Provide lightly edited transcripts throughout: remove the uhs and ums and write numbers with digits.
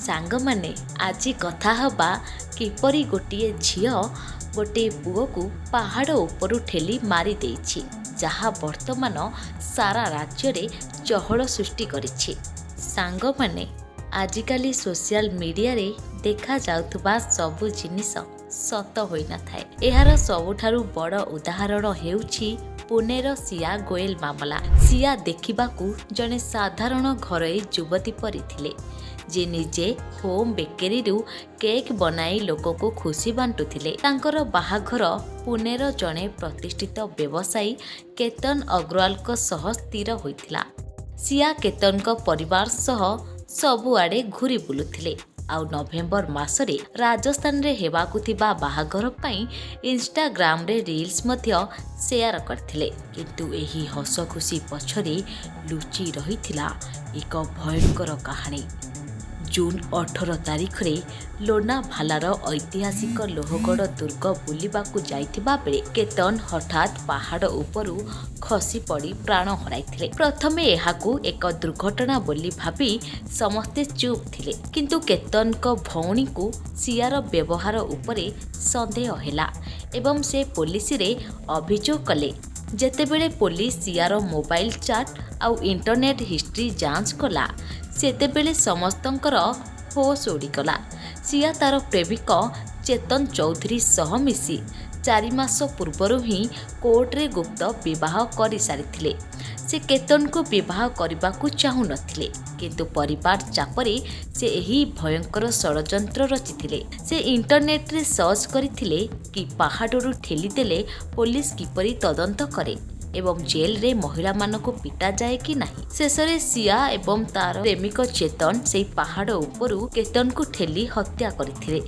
ସାଙ୍ଗମାନେ, ଆଜି କଥା ହେବା କିପରି ଗୋଟିଏ ଝିଅ ଗୋଟିଏ ପୁଅକୁ ପାହାଡ଼ ଉପରୁ ଠେଲି ମାରି ଦେଇଛି, ଯାହା ବର୍ତ୍ତମାନ ସାରା ରାଜ୍ୟରେ ଚହଳ ସୃଷ୍ଟି କରିଛି। ସାଙ୍ଗମାନେ, ଆଜିକାଲି ସୋସିଆଲ ମିଡ଼ିଆରେ ଦେଖାଯାଉଥିବା ସବୁ ଜିନିଷ ସତ ହୋଇନଥାଏ। ଏହାର ସବୁଠାରୁ ବଡ଼ ଉଦାହରଣ ହେଉଛି ପୁନେର ସିଆ ଗୋଏଲ ମାମଲା। ସିଆ ଦେଖିବାକୁ ଜଣେ ସାଧାରଣ ଘରୋଇ ଯୁବତୀ ପରି ଥିଲେ, ଯିଏ ନିଜେ ହୋମ୍ ବେକେରୀରୁ କେକ୍ ବନାଇ ଲୋକଙ୍କୁ ଖୁସି ବାଣ୍ଟୁଥିଲେ। ତାଙ୍କର ବାହାଘର ପୁନେର ଜଣେ ପ୍ରତିଷ୍ଠିତ ବ୍ୟବସାୟୀ କେତନ ଅଗ୍ରୱାଲଙ୍କ ସହ ସ୍ଥିର ହୋଇଥିଲା। ସିଆ କେତନଙ୍କ ପରିବାର ସହ ସବୁଆଡ଼େ ଘୁରି ବୁଲୁଥିଲେ ଆଉ ନଭେମ୍ବର ମାସରେ ରାଜସ୍ଥାନରେ ହେବାକୁ ଥିବା ବାହାଘର ପାଇଁ ଇନଷ୍ଟାଗ୍ରାମରେ ରିଲ୍ସ ମଧ୍ୟ ସେୟାର କରିଥିଲେ। କିନ୍ତୁ ଏହି ହସଖୁସି ପଛରେ ଲୁଚି ରହିଥିଲା ଏକ ଭୟଙ୍କର କାହାଣୀ। ଜୁନ୍ 18 ତାରିଖରେ ଲୋନାଭାଲାର ଐତିହାସିକ ଲୋହଗଡ଼ ଦୁର୍ଗ ବୁଲିବାକୁ ଯାଇଥିବା ବେଳେ କେତନ ହଠାତ୍ ପାହାଡ଼ ଉପରୁ ଖସି ପଡ଼ି ପ୍ରାଣ ହରାଇଥିଲେ। ପ୍ରଥମେ ଏହାକୁ ଏକ ଦୁର୍ଘଟଣା ବୋଲି ଭାବି ସମସ୍ତେ ଚୁପ୍ ଥିଲେ, କିନ୍ତୁ କେତନଙ୍କ ଭଉଣୀଙ୍କୁ ସିଆର ବ୍ୟବହାର ଉପରେ ସନ୍ଦେହ ହେଲା ଏବଂ ସେ ପୋଲିସରେ ଅଭିଯୋଗ କଲେ। ଯେତେବେଳେ ପୋଲିସ ସିଆର ମୋବାଇଲ ଚାଟ୍ ଆଉ ଇଣ୍ଟରନେଟ୍ ହିଷ୍ଟ୍ରି ଯାଞ୍ଚ କଲା, ସେତେବେଳେ ସମସ୍ତଙ୍କର ହୋସ୍ ଉଡ଼ିଗଲା। ସିଆ ତାର ପ୍ରେମିକ ଚେତନ ଚୌଧୁରୀ ସହ ମିଶି 4 ମାସ ପୂର୍ବରୁ ହିଁ କୋର୍ଟରେ ଗୁପ୍ତ ବିବାହ କରିସାରିଥିଲେ। ସେ କେତନଙ୍କୁ ବିବାହ କରିବାକୁ ଚାହୁଁନଥିଲେ, କିନ୍ତୁ ପରିବାର ଚାପରେ ସେ ଏହି ଭୟଙ୍କର ଷଡ଼ଯନ୍ତ୍ର ରଚିଥିଲେ। ସେ ଇଣ୍ଟରନେଟ୍ରେ ସର୍ଚ୍ଚ କରିଥିଲେ କି ପାହାଡ଼ରୁ ଠେଲିଦେଲେ ପୋଲିସ କିପରି ତଦନ୍ତ କରେ ଏବଂ ଜେଲରେ ମହିଳାମାନଙ୍କୁ ପିଟାଯାଏ କି ନାହିଁ। ଶେଷରେ ସିଆ ଏବଂ ତାର ପ୍ରେମିକ ଚେତନ ସେହି ପାହାଡ଼ ଉପରୁ କେତନଙ୍କୁ ଠେଲି ହତ୍ୟା କରିଥିଲେ।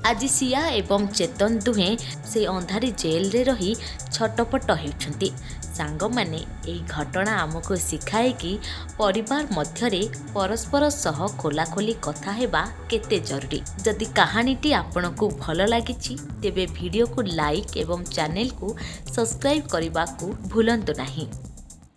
ଆଜି ସିଆ ଏବଂ ଚେତନ ଦୁହେଁ ସେଇ ଅନ୍ଧାରୀ ଜେଲରେ ରହି ଛଟପଟ ହେଉଛନ୍ତି। ସାଙ୍ଗମାନେ, ଏହି ଘଟଣା ଆମକୁ ଶିଖାଏ କି ପରିବାର ମଧ୍ୟରେ ପରସ୍ପର ସହ ଖୋଲାଖୋଲି କଥା ହେବା କେତେ ଜରୁରୀ। ଯଦି କାହାଣୀଟି ଆପଣଙ୍କୁ ଭଲ ଲାଗିଛି, ତେବେ ଭିଡ଼ିଓକୁ ଲାଇକ୍ ଏବଂ ଚ୍ୟାନେଲକୁ ସବସ୍କ୍ରାଇବ୍ କରିବାକୁ ଭୁଲନ୍ତୁ ନାହିଁ।